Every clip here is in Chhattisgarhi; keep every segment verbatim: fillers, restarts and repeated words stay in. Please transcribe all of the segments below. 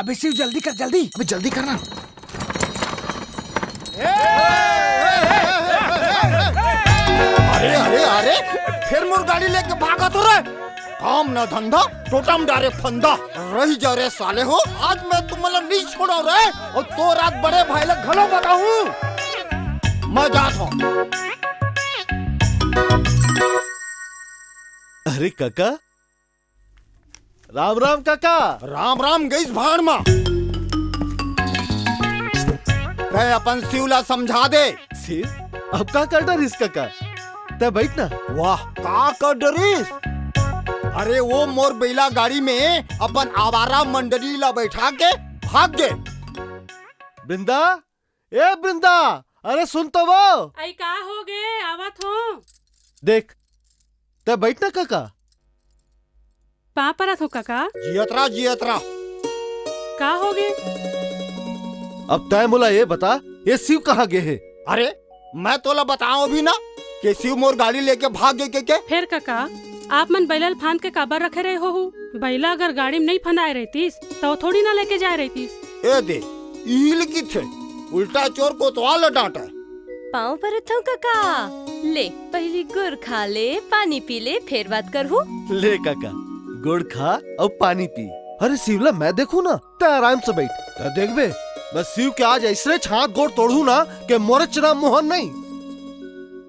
अबे शिव, जल्दी कर, जल्दी। अबे जल्दी करना। अरे, अरे, अरे, फिर मोर गाड़ी लेके भागत हो रे। काम ना धंधा, टोटम डारे फंदा। रही जा रे साले हो, आज मैं तुमला नहीं छोड़ो रे। अउ तोर आज बड़े भाई ला घलो बताहूँ। मैं जात हूँ। अरे काका, राम राम काका। राम राम गईस भाड़ मा। तैं अपन शिव ला समझा दे। शिव, अब का कर डरिस काका? तैं बइठ ना। वाह, का कर डरिस? अरे वो मोर बइला गाड़ी में अपन आवारा मंडली ला बइठा के भाग गे। वृंदा, ए वृंदा, अरे सुन तो वो। अई का होगे, आवत हों। देख, तैं बइठ ना काका। पाँव परत हों काका। जियत रह, जियत रह। का होगे? अब तैं मोला ये बता, ये शिव कहाँ गे हे? अरे, मैं तोला बताओं भी ना कि शिव मोर गाड़ी लेके भाग गे के, के? फेर काका, आप मन बइला ल फांद के काबर रखे रहे होहू? बइला अगर गाड़ी में नइ फंदाए रहितिस, त वो थोड़ी ना लेके जाए रहितिस। ए दे, इही ल किथे, उल्टा चोर कोतवाल ल डांटे। पाँव परत हों काका। ले, पहिली गुड़ खा ले, पानी पी ले, फेर बात करहू। ले काका, गुड़ खा अउ पानी पी। अरे शिव ला मैं देखहूँ ना, तैं आराम से बइठ। तैं देखबे, मैं शिव के आज अइसने हाथ गोड़ तोड़हूँ ना कि मोरेच नाम मोहन नहीं।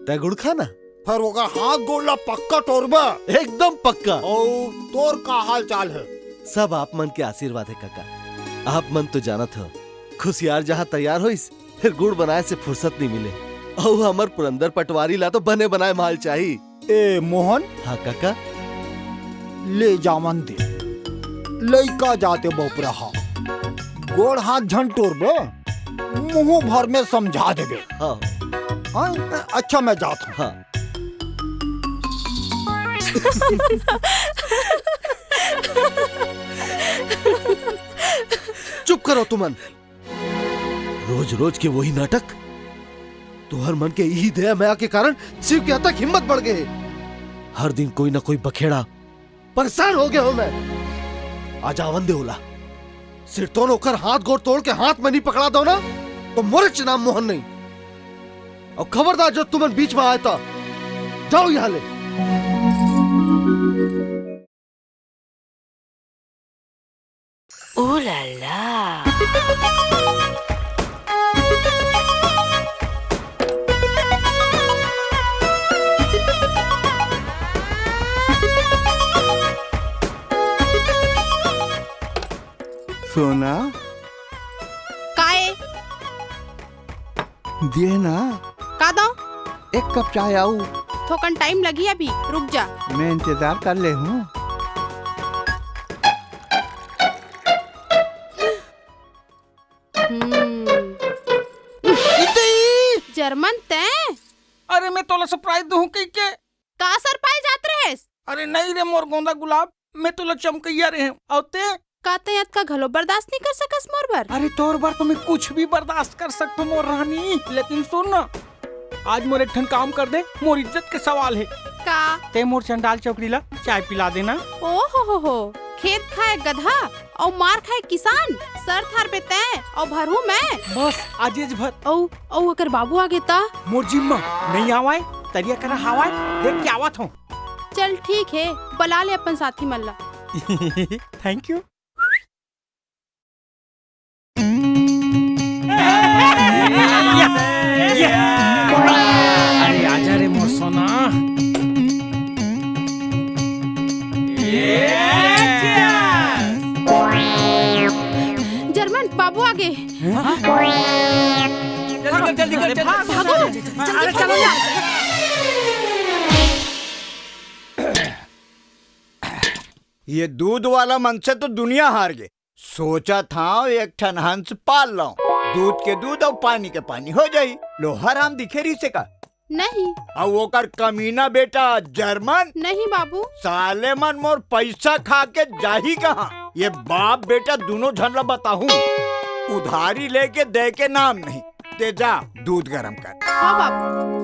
तैं गुड़ खा ना। फेर ओकर हाथ गोड़ ला पक्का टोरबे। एकदम पक्का। अउ तोर का हाल चाल हे? सब आप मन के आशीर्वाद हे काका। आप मन तो जानत हो, खुसियार जहाँ तैयार होइस, फेर गुड़ बनाए से फुरसत नइ मिले। अउ हमर पुरंदर पटवारी ला तो बने बनाए माल चाही। ए मोहन। हाँ काका। ले जावन दे, लइका जाते बपरा हा। गोड़ हाथ झन टोरबे, मुंह भर में समझा देबे। हाँ। हाँ? अच्छा, मैं जात हूँ। हाँ। चुप करो तुमन। रोज रोज के वही नाटक। तुहर मन के इही दया मया के कारण शिव के अतक हिम्मत बढ़ गे हे। हर दिन कोई ना कोई बखेड़ा। परेशान हो गे हों मैं। आज आवन दे ओला। सिरतोन ओकर हाथ गोड़ तोड़ के हाथ में नहीं पकड़ा दो ना, तो मोरेच नाम मोहन नहीं। अउ खबरदार जो तुमन बीच में आए तो जाओ यहाँ ले। ओ ला ला। सोना। काय? दिए ना। का दो? एक कप चाय आऊ। थोकन टाइम लगी अभी, रुक जा। मैं इंतजार कर ले हूँ। हम्म। जर्मन तैं? अरे मैं तोला सरप्राइज दूँ कहिके। का सरप्राइज जात रहेस? अरे नहीं रे मोर गोंदा गुलाब, मैं तोला चमकैया रहे हूँ। अउ ते? का तैं अतका घलो बर्दाश्त नहीं कर सकस मोर बर? अरे तोर बर तो मैं कुछ भी बर्दाश्त कर सकता हूँ मोर रानी, लेकिन सुन ना, आज मोर एक ठन काम कर दे, मोर इज्जत के सवाल है। का? ते मोर चंडाल चौकड़ी ला चाय पिला देना। ओ हो हो हो, खेत खाए गधा अउ मार खाए किसान, सर थार पे तैं अउ भरहूँ मैं। बस आजेज भर। अउ, अउ अगर बाबू आ गे ता? मोर जिम्मा नहीं आवाए, तरिया करा हवाए, देख के आवत हूँ। चल ठीक है, बला ले अपन साथी मन ला। Thank you. अरे आजा रे मोर सोना। जर्मन बाबू आ गे। जल्दी कर, जल्दी कर, जल्दी कर। बाबू, अरे चलो यार। ये दूध वाला मनसे तो दुनिया हार गे। सोचत हंव एक ठन हंस पाल लंव, दूध के दूध अउ पानी के पानी हो जाही। लो हराम दिखे रहिसे का? नहीं। अउ ओकर कमीना बेटा जर्मन? नहीं बाबू। साले मन मोर पैसा खा के जाही कहाँ? ये बाप बेटा दूनों झन ला बताहूँ, उधारी लेके दे के नाम नहीं। ते जा दूध गरम कर। हाँ बाबू।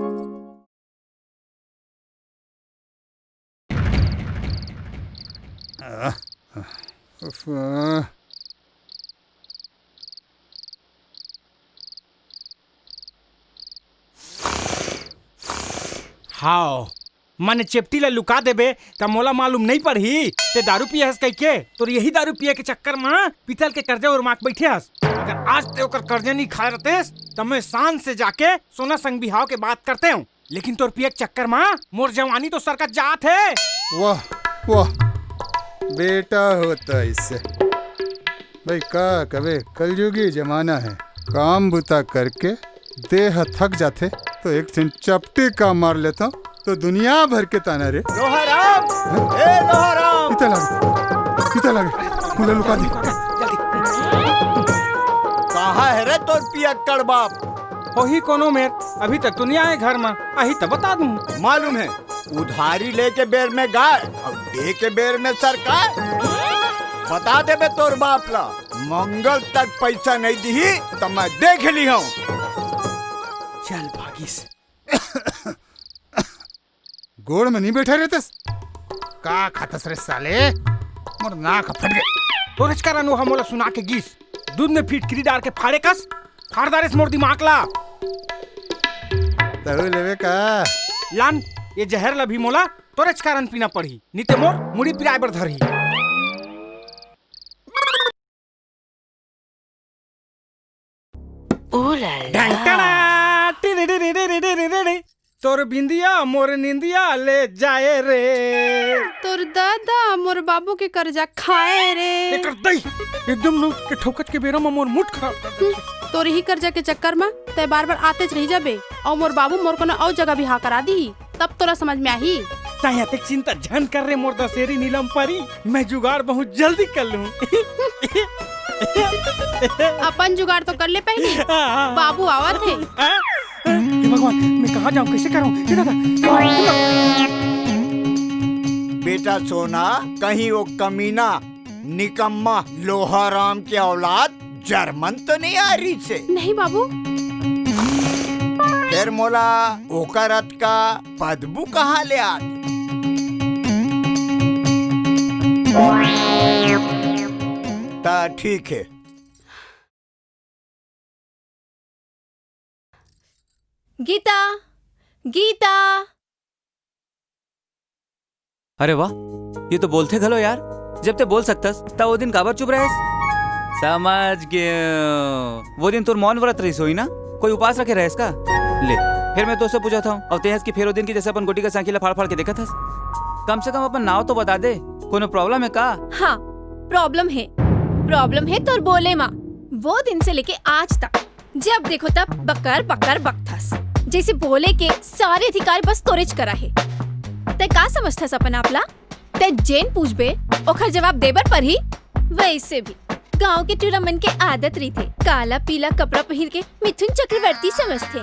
उफ। हाव, मने चेपटी ला लुका देबे, त मोला मालूम नइ पड़ही। ते दारू पिए हस कहिके, तोर यही दारू पिए के चक्कर म पीतल के कर्जा उरमा के बइठे हस। अगर आज ते ओकर कर्जा नइ खाए रहतेस, त मैं शान से जाके सोना संग बिहाव के बात करतेंव। लेकिन तोर पिए के चक्कर म मोर जवानी तो सरकत जात हे। वाह, वाह, बेटा होता इससे। भाई, का कबे कलयुगी जमाना है, काम बुता करके देह थक जाथे, तो एक ठिन चपटी का मार लेता, तो दुनिया भर के ताना रे। लोहाराम, ए लोहाराम। इतना लागे, इतना लागे, मुला लुका दे। कहाँ है रे तोर पियक्कड़ बाप? होही कोनो मेर, अभी तक तो नहीं आए घर में, आही तब बता दूं। मालूम है, उधारी लेके बेर में गाय, अब दे के बेर में सरकार। बता देबे तोर बाप ला, मंगल तक पैसा नहीं दिही, त मैं देख ली हूँ। चल भागिस। गोड़ में नहीं बैठा रहतस, का खातस रे साले? मोर नाक फट गए। तोरेच कारण वो हमोला सुना के गीस, दूध में फिटकिरी डाल के फाड़े कस, फाड़ डारेस मोर दिमाग ला। तहु लेवे का? लान, ये जहर ला भी मोला तोरेच कारण पीना पड़ही, नी ते मोर मुड़ी पिराए बर धरही। ओ ला ला। ढंग टड़ा, टिरी टिरी टिरी टिरी टिरी। तोर बिंदिया मोर निंदिया ले जाए रे। तोर दादा मोर बाबू के कर्जा खाए रे। एकर दई, एकदम नो के ठोकत के बेरा म मोर मूड खराब कर दे। हम्म, तोर ही कर्जा के चक्कर म तय बार-बार आतेच रही जाबे, अउ मोर बाबू मोर कोनो अउ जगह बिहाव करा दी, तब तोला समझ में आही। तय अतेक चिंता झन कर रे मोर दशहरी नीलम परी, मैं जुगाड़ बहुत जल्दी कर लूं। अपन जुगाड़ तो कर ले पहली, हाँ, हाँ। बाबू आवत हे। हाँ? हे भगवान, मैं कहाँ जाऊं, कैसे करूं? हे दादा, बेटा सोना, कहीं वो कमीना निकम्मा लोहाराम के औलाद जर्मन तो नहीं आ रही से? नहीं बाबू। फिर मोला ओकर अतका बदबू कहाँ ले आत? ता ठीक है। गीता, गीता। अरे वाह, ये तो बोलथे घलो यार। जब ते बोल सकतस, त वो दिन काबर चुप रहेस? समझ गयो। वो दिन तोर मौन व्रत रहिस होही ना? कोई उपास रखे रहेस का? ले, फिर मैं तोसे पूछत हंव, अउ तेंहस कि फेर वो दिन के जैसे अपन गोटी के सांखी ला फाड़ फाड़ के देखत हस। कम से कम अपन नाव तो बता दे, कोनो problem हे का? हाँ, problem हे, problem हे तोर बोले मा। वो दिन से लेके आज तक जब देखो तब बकर बकर बकथस, जैसे बोले के सारे अधिकार बस तोरेच करा हे। तै का समझथस अपन आप ला? तै जेन पूछबे, ओखर जवाब देबर परही। वैसे भी गांव के टूरा मन के आदत रहिथे, काला पीला कपड़ा पहिर के मिथुन चक्रवर्ती समझथे।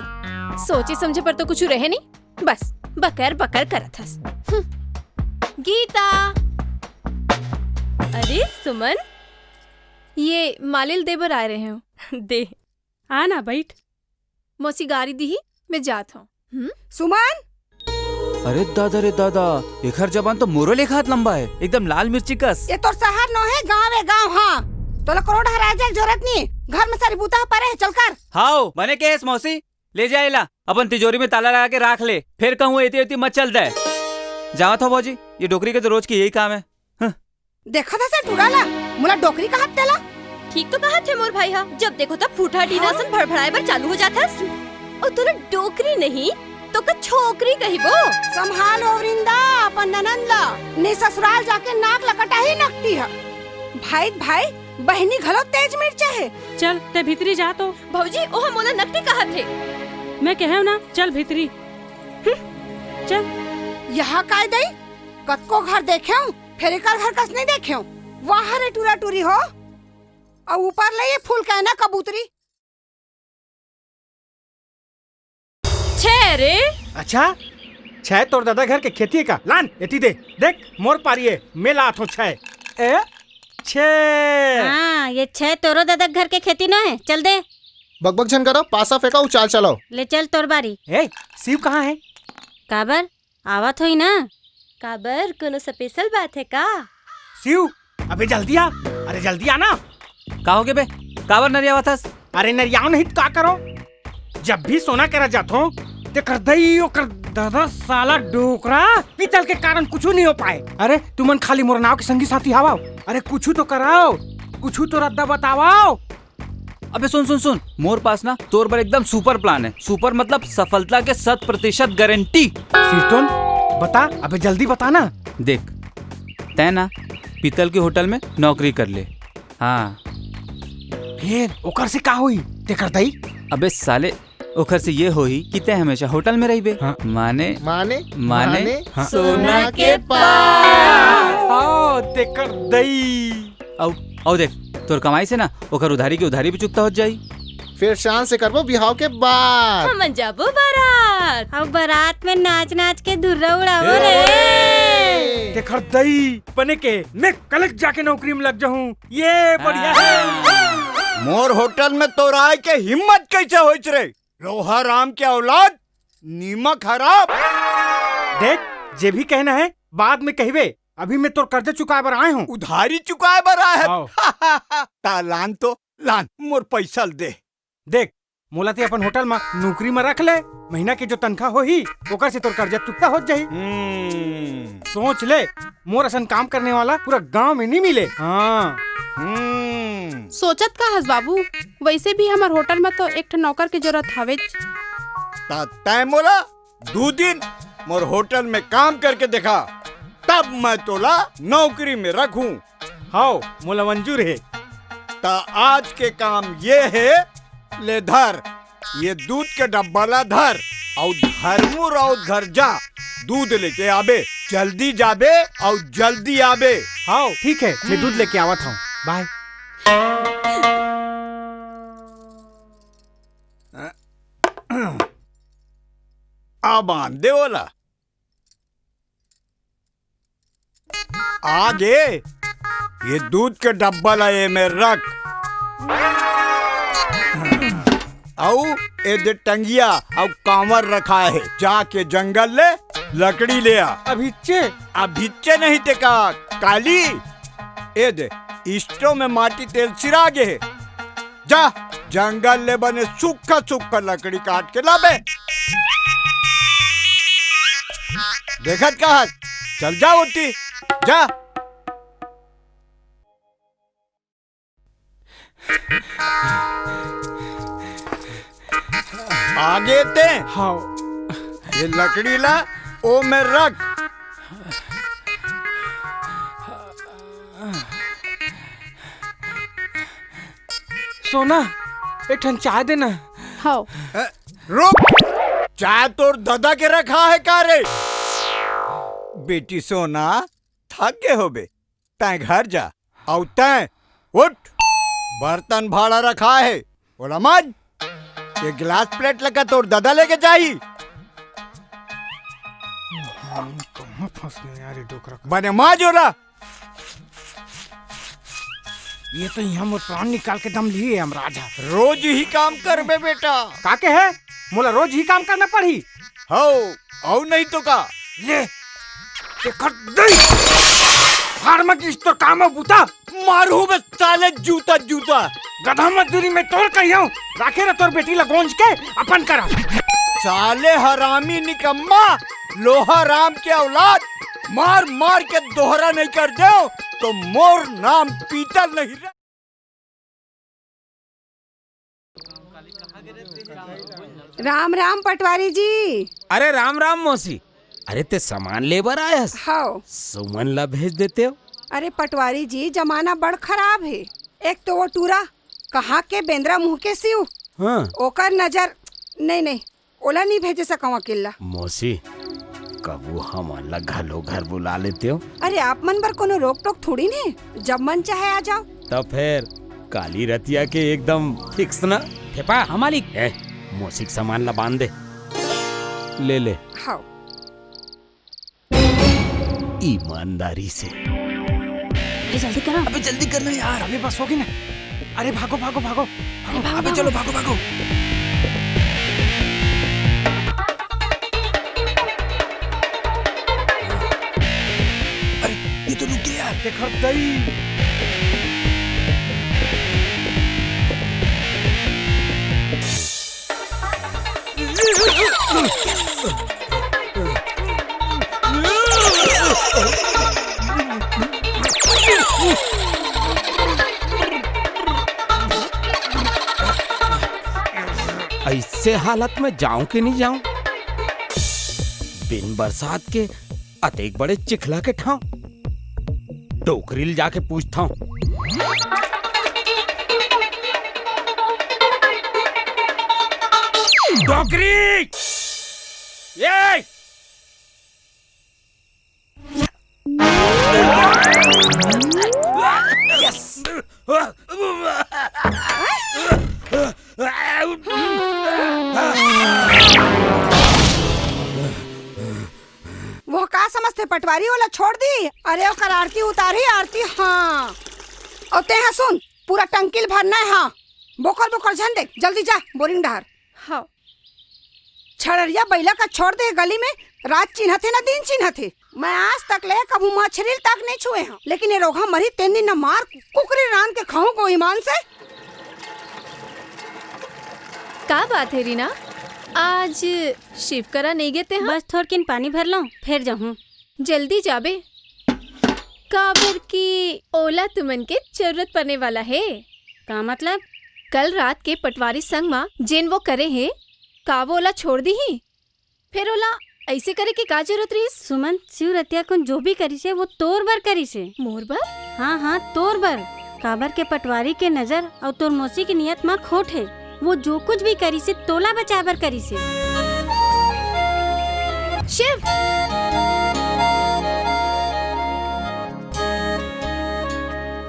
सोचे समझे पर तो कुछ रहे नहीं, बस बकर बकर करत हस। हम्म। गीता। अरे सुमन, ये मालिल देबर आए रहे हो। दे। आ ना, बैठ। मौसी गारी दीही, मैं जात हूँ। हम्म? सुमन! अरे दादा रे दादा, एखर जबान तो मोरो लेखा हाथ लंबा है, एकदम लाल मिर्ची कस। ये तोर शहर नो है, गाँव है गाँव। हाँ, तोला करोड़ हराए जाए जरूरत नहीं, घर में सारी बूता परे है, चल कर। हाओ, बने केस मौसी, ले जा एला, अपन तिजोरी में ताला लगा के राख ले, फिर कहूँ एती एती मत चल दे। जावत हो भौजी, ये डोकरी के तो रोज की यही काम है। हं। देखत हस ए टूरा ला, मोला डोकरी कहत तेला। ठीक तो कहत हे मोर भाई हा, जब देखो तब फूटा टीना असन भड़भड़ाए बर चालू हो जात हस। ओ तोला डोकरी नहीं, तो का छोकरी कहिबो। संभाल ओ वृंदा, अपन ननंद ला, नहीं ससुराल जाके नाक ला कटाही नकटी हा। भाई, भाई, बहिनी घलो तेज मिर्चा हे। चल, ते भीतरी जा तो। भौजी, ओह मोला नकटी कहत हे। मैं कहेव ना, चल भीतरी। हं, चल। यहाँ काय दई? कतको घर देखेव, फेर एकर घर कस नहीं देखेव। वाह रे टूरा टूरी हो। अउ ऊपर ले ये फूल कहना कबूतरी। छे रे। अच्छा, छे तोर दादा घर के खेती का? लान, एती दे। देख, मोर पारी ए, मैं लात हूँ छे। ए, छे। हाँ, ये छे तोरो दादा घर के खेती नो है, चल दे। बकबक झन करो, पासा फेंको, चाल चलाओ। ले चल तोर बारी। ए, शिव कहाँ है? काबर? आवत होई ना। काबर, कोनो special बात है का? शिव, अबे जल्दी आ। अरे जल्दी आ ना। का होगे बे? काबर नरियावत हस? अरे नरियाव नहीं त का करो? जब भी सोना करा जाथो, तेकर दई ओकर दादा साला डोकरा, पीतल के कारण कुछू नहीं हो पाए। अरे तुमन खाली मोर नाव के संगी साथी हवाओ। अरे कुछू तो कराओ, कुछू तो रद्दा बतावाओ। अबे सुन सुन सुन, मोर पास ना तोर बर एकदम सुपर प्लान है। सुपर मतलब सफलता के शत प्रतिशत गारंटी। सिरतोन, बता, अबे जल्दी बता ना। देख, तै ना पीतल के होटल में नौकरी कर ले। हाँ। फिर ओकर से का होई? तेकर दई? अबे साले, ओखर से ये होही कि तै हमेशा होटल में रहिबे। हाँ। माने, माने, माने, माने हाँ। सोना के पास। हाँ, तेकर दई। अउ, अउ देख, तोर कमाई से ना ओखर उधारी के उधारी भी चुकता हो जाई। फिर शान से करबो बिहाव के बाद। हमन जाबो बारात। अउ बारात में नाच नाच के धुर्रा उड़ाबो रे। तेकर दई, बने के मैं कलेक्ट जाके नौकरी में लग जाहूँ। ये बढ़िया है। मोर होटल में तोर आए के हिम्मत कैसे होइच रे? लोहा राम के औलाद, नीमक हराम। देख, जे भी कहना है बाद में कहबे, अभी मैं तोर कर्जा चुकाए बर आए हूँ। उधारी चुकाए बर आए है? हाँ। ता लान तो, लान, मोर पैसा ल दे। देख, मोला ते अपन होटल म नौकरी म रख ले, महीना के जो तनखा होही, ओकर से तोर कर्जा चुकता हो जाही। हम्म। सोच ले, मोर असन काम करने वाला पूरा गांव में नहीं मिले। हाँ। हम्म। सोचत का हस बाबू, वैसे भी हमर होटल में तो एक ठो नौकर के जरूरत हवेच। ता तैं मोला दू दिन मोर होटल में काम करके देखा, तब मैं तोला नौकरी में रखूं। हाव, मोला मंजूर हे। ता आज के काम ये हे, ले धर, ये दूध के डब्बा ला धर, अउ धर्मू राउत घर जा, दूध लेके आबे, जल्दी जाबे अउ जल्दी आबे। हाव, ठीक हे, मैं दूध लेके आवत हूँ। बाय। अब आन दे ओला। आगे ये दूध के डब्बा ला एमे रख। अउ ए दे टंगिया अउ कांवर रखा हे, जाके जंगल ले लकड़ी ले आ। अभिच्चे? अभिच्चे नहीं ते का, काली। ए दे, स्टोव में माटी तेल सिरा गे हे। जा, जंगल ले बने सूखा सूखा लकड़ी काट के लाबे। देखत का हस, चल जा ओती, जा। आगे ते। हाँ। ये लकड़ी ला ओ में रख। सोना, एक ठन चाय देना। हव। ए, रुक, चाय तोर ददा के रखा हे का रे? बेटी सोना, थक गे होबे, तैं घर जा, अउ तैं उठ, बर्तन भाड़ा रखा हे, ओला मांज। ये गिलास प्लेट लगा तोर ददा लेके जाही। कहाँ फंस गए यार ये डोकरा? बने मांज ओला। ये तो यहाँ मोर प्राण निकाल के दम लिए हे, यमराज ह। रोज ही काम करबे बेटा। का के हे? मोला रोज ही काम करना पड़ही? हव, अउ नहीं तो का? ले, तेकर दे। फार्म की इस तो काम बुता। मारू बे साले जूता जूता। गधा मजदूरी में तोर कहियो, राखे रह तोर बेटी ला गोंज के अपन करा। साले हरामी निकम्मा, लोहा राम के औलाद, मार मार के दोहरा नहीं कर देव तो मोर नाम पीतल नहीं रे। राम राम पटवारी जी। अरे राम राम मौसी, अरे ते सामान ले बर आयस? हव। सुमन ला भेज देते हो। अरे पटवारी जी, जमाना बड़ खराब हे। एक तो वो टूरा कहाँ के बेंदरा मुँह के सिउ, हाँ। ओकर नजर नहीं, नहीं, ओला नहीं भेजे सकव अकेला। मौसी, कभू हमन ला घलो घर बुला लेते हो। अरे आप मन बर कोनो रोक टोक थोड़ी ने, जब मन चाहे आ जाओ। तब फिर काली रतिया के एकदम फिक्स ना? फेपा, हाँ मालिक। ए, मौसी के सामान ला बांध दे। ले ले। हाँ। ईमानदारी से। अरे जल्दी करो। अबे जल्दी करना यार। अबे बस होगी ना। अरे भागो, भागो, भागो। अरे भागो, अबे भागो। चलो, भागो, भागो। अरे ये तो रुक गया यार। देखो दई। अइसे हालत में जाऊं कि नहीं जाऊं? बिन बरसात के अतेक बड़े चिखला के ठांव। डोकरी ल जाके पूछथंव। डोकरी! ये! वो का समझथे पटवारी, ओला छोड़ दी। अरे ओकर आरती उतारही, आरती। हाँ, अउ तेहा सुन, पूरा टंकी ल भरना हे। हाँ, बोकर बोकर झन देख, जल्दी जा बोरिंग डहर। हाँ। छड़रिया बइला का छोड़ दे गली में, रात चिन्हथे ना दिन चिन्हथे। मैं आज तक ले कभू मछरी ल तक नहीं छुए हंव, लेकिन ये रोगहा मरही तेन दिन न मार कुकरी रांध के खाहूं गो ईमान से। का बात हे रीना, आज शिव करा नहीं गे तेहा? बस थोरकिन पानी भर लंव, फेर जाहूं। जल्दी जाबे, काबर कि ओला तुमन के जरूरत पड़ने वाला हे। का मतलब? कल रात के पटवारी संग मा जेन वो करे हे, का वो ओला छोड़ दीही? फेर ओला अइसे करे के का जरूरत रहिस? सुमन, शिव रतिया कुन जो भी करिस हे, वो तोर बर करिस हे। मोर बर? हाँ, हाँ, तोर बर। काबर के पटवारी के नजर अउ तोर मौसी के नियत मा खोट हे। वो जो कुछ भी करिस हे, तोला बचाए बर करिस हे। शिव!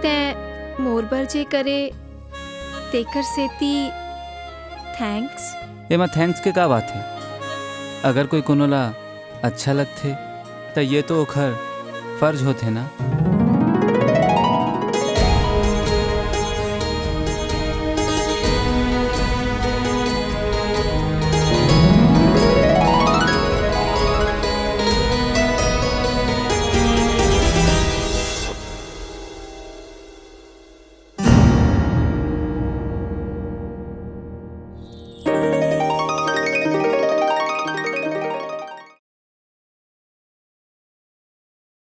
तैं मोर बर जे करे, तेकर सेती thanks। एमा thanks के का बात हे? अगर कोई कोनो ला अच्छा लगथे, त ये तो ओखर फर्ज होथे ना।